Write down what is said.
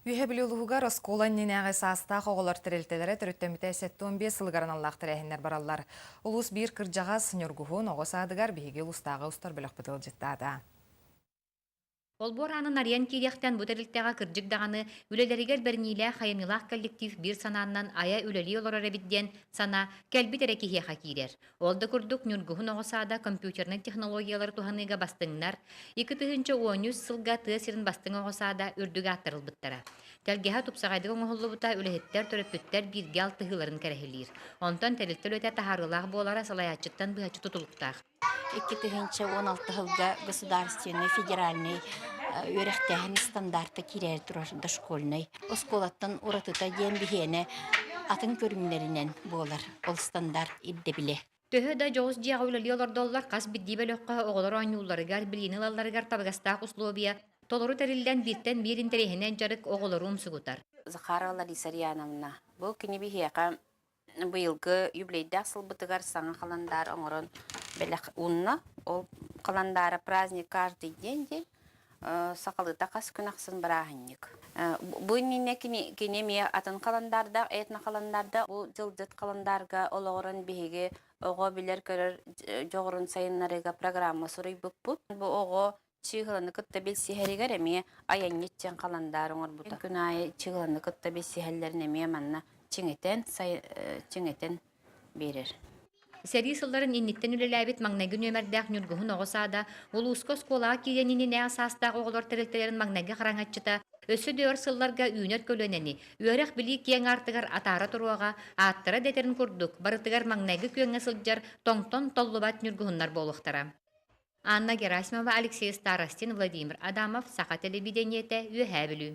Үөһэ Бүлүү улууһугар оскуола иннинээҕи саастаах оҕолор тэрилтэлэрэ төрүттэммитэ 75 сылыгар аналлаах тэрээһиннэр бараллар. Улуус биир кырдьаҕас Ньургуһун оҕо саадыгар биһиги улуустааҕы устар бөлөхпүт ыалдьыттаата. Олбуор аанын арыйан киириэхтэн бу тэрилтэҕэ кырдьык даҕаны үлэлэригэр бэриниилээх айымньылаах коллектив биир санааннан айа үлэлии олорор эбит диэн санаа кэлбит эрэ киһиэхэ киирэр. Ол да курдук Ньургуһун оҕо саада компьютернай технологиялары туһаныыга бастыҥнар, 2013 сылга тыа сирин бастыҥ оҕо саада үрдүк ааттарылбыттара. Тэлгэһэ тупсаҕайдык оҥоһуллубута үлэһиттэр, төрөппүттэр бииргэ алтыһыыларын кэрэһилиир. Онтон тэрилтэ үлэтэ таһаарыылаах буолара салайааччыттан быһаччы тутулуктаах. 2016 сылга государственный федеральный үөрэхтээһин стандарта киирээри турар дошкольнай. Оскуолаттан уратыта диэн биһиэнэ атын көрүҥнэринэн буолар. Ол стандарт ирдэбилэ. Төһө да дьоҕус дьиэҕэ үлэлии олордоллор, хас биирдии бөлөххө оҕолор оонньуулларыгар, билиини ылалларыгар табыгастаах условия толору тэриллэн бииртэн биир интэриэһинэй дьарык оҕолору умсугутар. Захарова Лариса Рьяновна, бу кини биһиэхэ быйылгы юбилейдаах сылбытыгар саҥа халандаар оҥорон бэлэх уунна. Ол халандаара праздник каждый день диэн сахалыыта хас күн ахсын бырааһынньык. Бу иннинэ кини, кини эмиэ атын халандаардаах, этно-халандаардаах. Бу дьылдьыт халандаарга олоҕуран биһиги оҕо билэр-көрөр дьоҕурун сайыннарыыга программа суруйбуппут. Бу оҕо чыыһыланы кытта билсиһэригэр эмиэ айанньыт диэн халандаар оҥорбута. Күн аайы чыыһыланы кытта билсиһэллэрин эмиэ манна чиҥэтэн, чиҥэтэн биэрэр. Сэрии сылларын инниттэн үлэлээбит маҥнайгы нүөмэрдээх Ньургуһун оҕо саада улууска оскуолаҕа киириэн иннинээҕи саастаах оҕолор тэрилтэлэрин маҥнайгы хараҥаччыта өссө да өр сылларга үүнэр көлүөнэни үөрэх-билии киэҥ аартыгар атаара туруоҕа, ааттара дэтэрин курдук, барытыгар маҥнайгы күөҥҥэ сылдьар тоҥтон толлубат ньургуһуннар буолуохтара. Анна Герасимова, Алексей Старостин, Владимир Адамов, Саха телевидениетэ, Үөһээ Бүлүү.